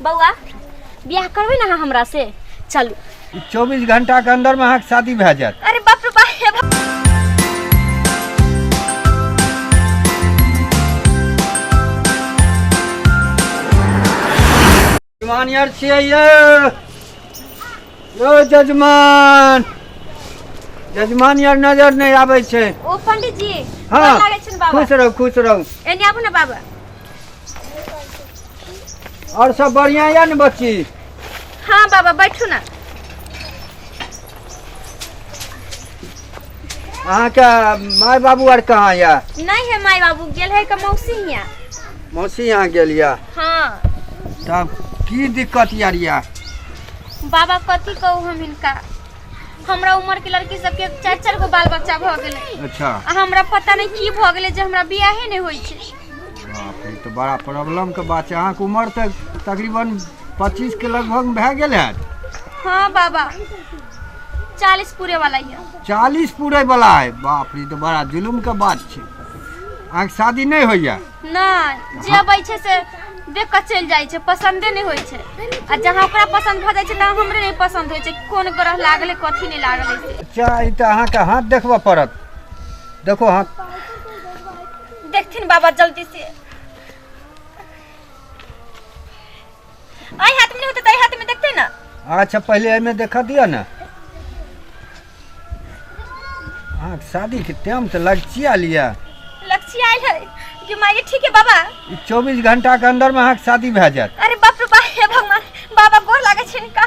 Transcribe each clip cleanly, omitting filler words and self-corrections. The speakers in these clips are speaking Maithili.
बौआ, बियाह करबै ने अहाँ हमरा से? चलू। 24 घंटा के अंदर में अहाँके शादी भए जायत। अरे बाप रे बाप, हे जजमान यार छियै यौ, यौ जजमान, जजमान यार नजर नहि आबै छै। ओ पंडित जी, हाँ, गोर लागै छनि बाबा। खुश रहू, खुश रहू। एने आबू ने बाबा। और सब बढ़िया या ने बच्ची? हाँ बाबा, बैठू ना। अहाँके माय बाबू आर कहाँ या? नहीं है माय बाबू, गेल है का मौसी हियाँ। मौसी यहाँ गेल या? हाँ। तब की दिक्कत यार या? बाबा कथी कहू हम हिनका, हमरा उम्र के लड़की सबके चारि चारि गो बाल बच्चा भऽ गेलै। अच्छा। आ हमरा पता नहीं की भऽ गेलै जे हमरा बियाहे नहि होइ छै। बाप रे, तऽ बड़ा प्रॉब्लम के बात छै। अहाँके उम्र तऽ तकरीबन 25 के लगभग भए गेल हैत। हाँ बाबा, 40 पूरे वाला है। 40 पूरे वाला है? बाप रे, तऽ बड़ा जुलुम के बात छै। अहाँके शादी नहि होइया? नहि, जे अबै छै से देख कऽ चलि जाइ छै, पसन्दे नहि होइ छै। आ जहाँ ओकरा पसन्द भऽ जाइ छै तहाँ हमरे नहि पसन्द होइ छै। कोन ग्रह लागल है, कथी नहि लागल है से। अच्छा, ई तऽ अहाँके हाथ देखबऽ पड़त। देखो हाथ। देखथिन बाबा जल्दी से। आई हाथ में नहीं होते तो आई हाथ में देखते ना। अच्छा, पहले एहिमे देखऽ दिअ ने। अहाँके शादीके टाइम तऽ लगचिया लिअ। लक्ष्य आयल है कि माय? ठीक है बाबा। ई 24 घंटा के अंदर में अहाँके शादी भए जायत। अरे बाप रे बाप, हे भगवान, बाबा गोर लागै छै का।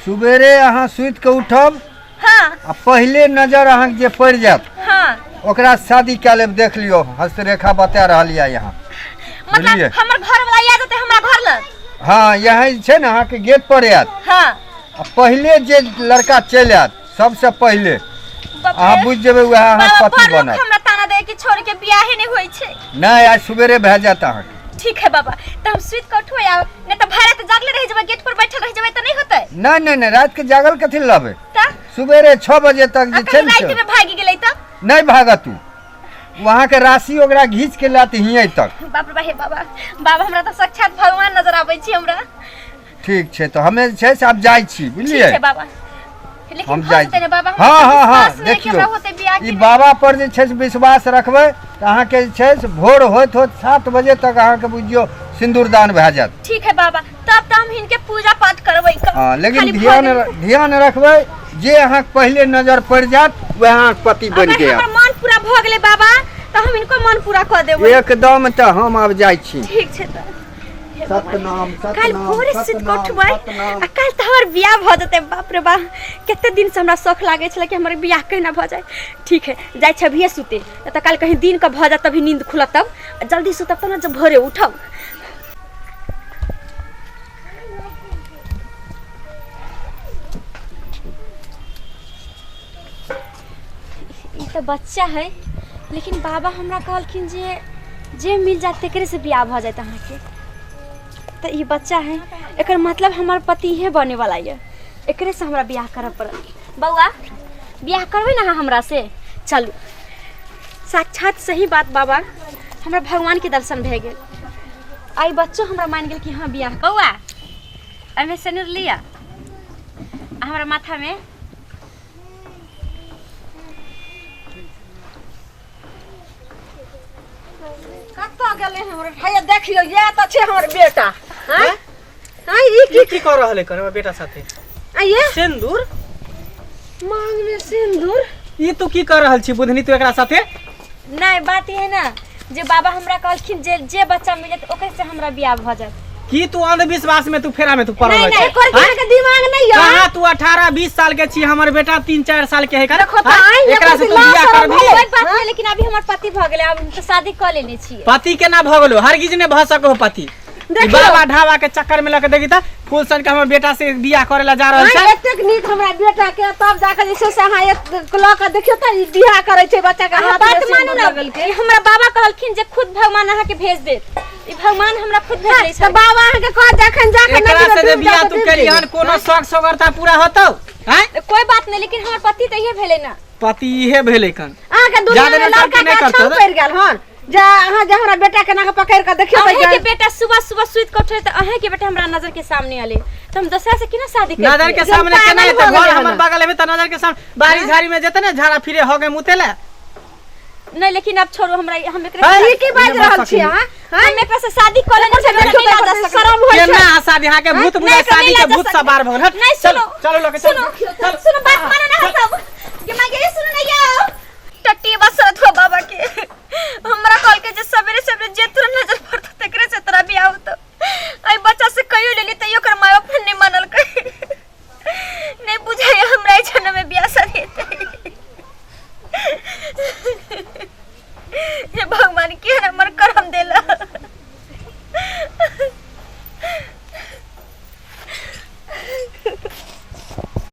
सुबेरे अहाँ सुति के उठब। हाँ। आ पहिले नजर अहाँके जे पड़ि जायत, हाँ, ओकरा शादी कए लेब। देख लियौ, हस्तरेखा बता रहल यऽ यहाँ। मतलब बुझलियै? हमर घर वाला आ जेतै हमरा घर लग? हाँ, यहाँ जे छै ने अहाँके गेट पर आयत। हाँ। आ पहिले जे लड़का चलि आयत सबसँ पहिले, बाप अहाँ रे। बुझि जेबै वएह अहाँके बाबा, पति बड़ लोक बनत। हमरा ताना दे कि छोड़ के बियाहे नहीं होइ छै। नहि, आइ सुबेरे भए जायत अहाँके। ठीक है बाबा, तऽ हम सुति कऽ उठबै आ नहि तऽ भरि राति जागले रहि जेबै, गेट पर बैठल रहि जेबै तऽ नहि होतै? नहि नहि नहि, रातिके जागल कथी लए रहबै? तऽ सुबेरे 6 बजे तक आ जे छै कहीं ने राति से में भागि गेलै तऽ? नहि भागत उ, वहाँके राशि ओकरा घीच के लात हियें तक। बाप रे बा, हे बाबा, बाबा, हमरा तऽ साक्षात भगवान नजर आबै छी हमरा। ठीक छै, तऽ हमे जे छै से आब जाइ छी, ठीक बुझलियै? छै बाबा, लेकिन हम भऽ जाइ जेतै ने बाबा? हँ हमरा हँ हँ विश्वास नहि कि देखियौ, हमरा होतै बियाह ई कि नहि। बाबा पर जे छै से विश्वास रखबै तऽ अहाँके जे छै से भोर होइत होइत 7 बजे तक अहाँके बुझियौ सिन्दूरदान भए जायत। ठीक है बाबा, तब तऽ हम हिनके पूजा पाठ करबै। हँ, लेकिन खाली भऽ ध्यान गेल। ध्यान रखबै, जे अहाँके पहिले नजर पड़ि जायत वएह अहाँके पति बनि अगर के हमर आयत। मन पूरा भऽ गेलै बाबा, तऽ हम हिनको मन पूरा कऽ देबै। एकदम। तऽ हम आब जाइ छी। ठीक छै तऽ हे भगवान। सतनाम, काल्हि सतनाम, भोरे सुति कऽ सतनाम, उठबै सतनाम। आ काल्हि तऽ हमर बियाह भऽ जेतै। बाप रे बाप, कते दिनसँ हमरा शौख लागै छलै कि हमर बियाह केना भऽ जाय। ठीक है, जाइ छी अभिये सुते, नहि तऽ काल्हि कहीं दिन कऽ भऽ जायत तभी नींद खुलत। तब आ जल्दी सुतब तब ने जब भोरे उठब। ई तऽ बच्चा है, लेकिन बाबा हमरा कहलखिन जे जे मिल जायत तेकरे से बियाह भऽ जायत अहाँके। तऽ ई बच्चा है, एकर मतलब हमर पति इहे बने वाला यऽ, एकरे से हमरा बियाह करऽ पड़त। बौआ, बियाह करबै ने अहाँ हमरा से? चलू। साक्षात सही बात बाबा, हमरा भगवान के दर्शन भए गेल। आइ बच्चो हमरा मानि गेल कि हाँ बियाह। बौआ, एहिमे सिनुर लिअ आ हमरा माथामे। कतऽ गेलै हमर? हैया देखियौ, इएह तऽ छै हमर बेटा। आँय आँय, ई की की कर रहल है हमर बेटा साथे? आइए सिंदूर मांग में सिंदूर। ई तू की कर रहल छी बुधनी तू एकरा साथे? नहीं, बात ई है ना जे बाबा हमरा कहलखिन जे जे बच्चा मिलत ओकरे से हमरा बियाह भऽ जायत। की तू अंधविश्वास में तू फेरा में तू पड़ल नहीं, छै? नहीं, एकर आँय? के दिमाग नहीं है। कहाँ तू 18 20 साल के छी, हमर बेटा 3 4 साल के है कर। देखो तऽ आँय? आँय, एकरा से एकर तू बियाह लाज कर दी? कोई बात नहीं, लेकिन अभी हमर पति भऽ गेलै, आब हम तऽ शादी कऽ लेने छियै। पति केना भऽ गेलो? हरगिज ने भऽ सको पति। ई देखियौ। बाबा ढाबा के चक्कर में लके देखी त फूल सन के हमर बेटा से बियाह करे ला जा रहल आँय, छै। एतेक नीक हमरा बेटा के तब जाके जे छै से अहाँ एक लऽ के देखियौ तऽ ई बियाह करै छै बच्चा के अहाँ हाथ में बात मानू सिन्दूर ना, लगेलकै। ई हमरा बाबा कहलखिन जे खुद भगवान अहाँके भेज देत। ई भगवान हमरा खुद भेजले तऽ छै। बाबा अहाँके कहत जखन जाके एकरा नदी में से जे डूबि बियाह जाउ तऽ तू डूबि केली हन जेबै। कोनो शौक सोगरता पूरा होतौ? हैं? कोई बात नहीं, लेकिन हमर पति तऽ इहे भेलै ना। पति इहे भेलै कन अहाँके दुनिया जादे में नौटंकी लड़का नहि के करतौ अच्छा ने। पड़ि गेल हन। जा अहाँ जे हमरा बेटा के ना पकड़ के देखियो तऽ अहें के बेटा सुबह सुबह सुति के उठे तऽ अहें के बेटा हमरा नजर के सामने अले तऽ हम दोसरा से केना शादी नजर के करतियै? सामने पागल केना हेतै भऽ घर गेलै हमर हन। बगल में तऽ नजर के सामने बाड़ी झाड़ी में जेतै ने झाड़ा फिरे हो गए मुते ले नहीं लेकिन अब छोड़ो हमरा हम एकरा है? ई की बाजि रहल छी अहाँ हम एकरा से शादी कऽ लेने छी, हमरा देखियौ नहीं तऽ लाज एकर सकैत। शरम होइ छै केना शादी अहाँ के भूत बुझाय नहीं, शादी नहीं के लाज भूत सकैत। सवार भऽ गेल हट नहीं चलो सुनो चलो लके चलो सुनो सुनो बात मानो ना सब।